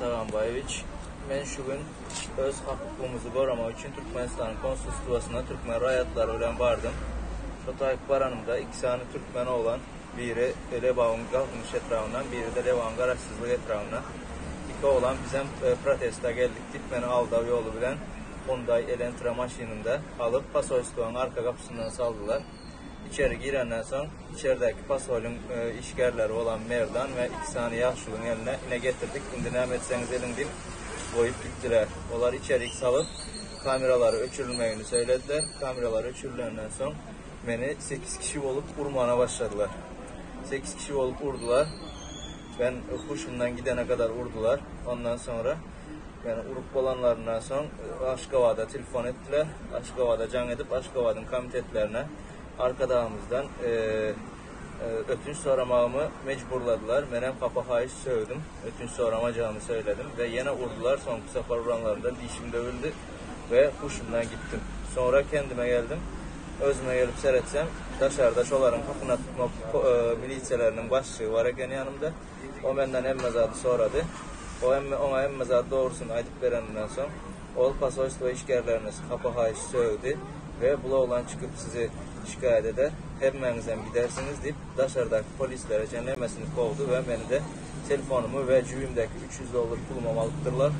Taganbaýewiç. Men şu gün öz hak-hukugymyzy goramak üçin Türkmenistanyň konsulstwasyna türkmen raýatlary bilen bardym. Şo taýyk baranymda iki sany türkmen oglan, biri Lebabyň Galkynyş etrabyndan, biri-de Lebabyň Garaşsyzlyk etrabyndan. Iki oglan bizem protesta geldik diýip meni aldaw ýoly bilen Hyundai Elentra maşynynda alyp posolstwanyň arka gapysyndan saldylar. Içeri girenden soň, içerdäki posolyň işgärleri bolan Merdan we iki sany ýaşulyň eline, Ine getirdik, indi näme etseňiz ediň diýip, goýup gitdiler. Olar içerik salyp, kameralary öçürilmegini söýlediler. Kameralar öçürilenden soň, meni sekiz kişi bolup urmana başladylar. Sekiz kişi bolup urdular. Ben huşumdan gidene kadar urdular. Ondan soňra meni urup bolanlaryndan soň Aşgabada telefon etdiler. Aşgabada jaň edip, Aşgabadyň komitetlerine Arkadagymyzdan ötünç soramagymy mejburladylar. Menem hapa haýyş sögdüm. Ötünç soramajagymy söyledim we ýene urdular. Soňky sapar uranlarynda dişim döwüldi we huşumdan gitdim. Soňra kendime geldim. Özüme gelip seretsem, daşarda şolaryň hakyna tutma milisiýaleriniň başlygy bar eken ýanymda. O menden hemme zady sorady. O hemme oňa hemme zady dogrusyny aýdyp berenimden soň, ol posolstwo işgärlerine hapa-haýyş sögdi we bul oglan çykyp sizi şikaýat eder, hemmäňizem gidersiňiz diýip, daşardaky polislere çenli hemmesini kowdy we meni-de telefonymy we jübimdäki 300 dollar pulumam alypdyrlar.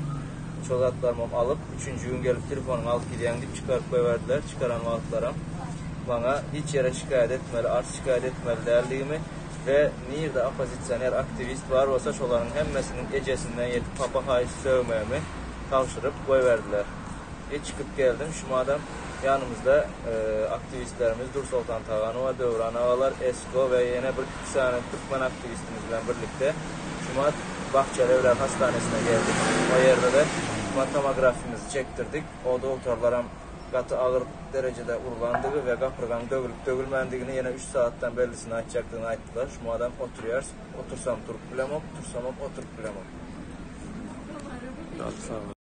Şo zatlarymam alyp, üçünji gün gelip telefonyňy alyp gidýäň diýip çykaryp goýberdiler. Çykaran wagtlaram maňa hiç ýere şikaýat etmeli, arz-şikaýat etmeli däldigimi we nirde oppozisioner aktiwist bar bolsa şolaryň hemmesiniň ejesinden ýetip hapa haýyş sögmegimi tabşyryp goýberdiler. I çykyp geldim şu madam ýanymyzda aktiwistlerimiz Dursoltan Taganowa, Döwran agalar, Esko we ýene bir iki sany türkmen aktiwistimiz bilen birlikde şumat Bahçeli evler hastanesine geldik. O ýerde-de şumat tomografimizi çekdirdik. O dogtorlaram gaty agyr derejede urlandygy we gapyrgaň döwülip-döwülmändigini ýene üç sagatdan bellisini aýtjakdygyny aýtdylar. Şumadam oturýarys. Otursam turup bilemok, tursamam oturyp bilemok. Gaty sag bol.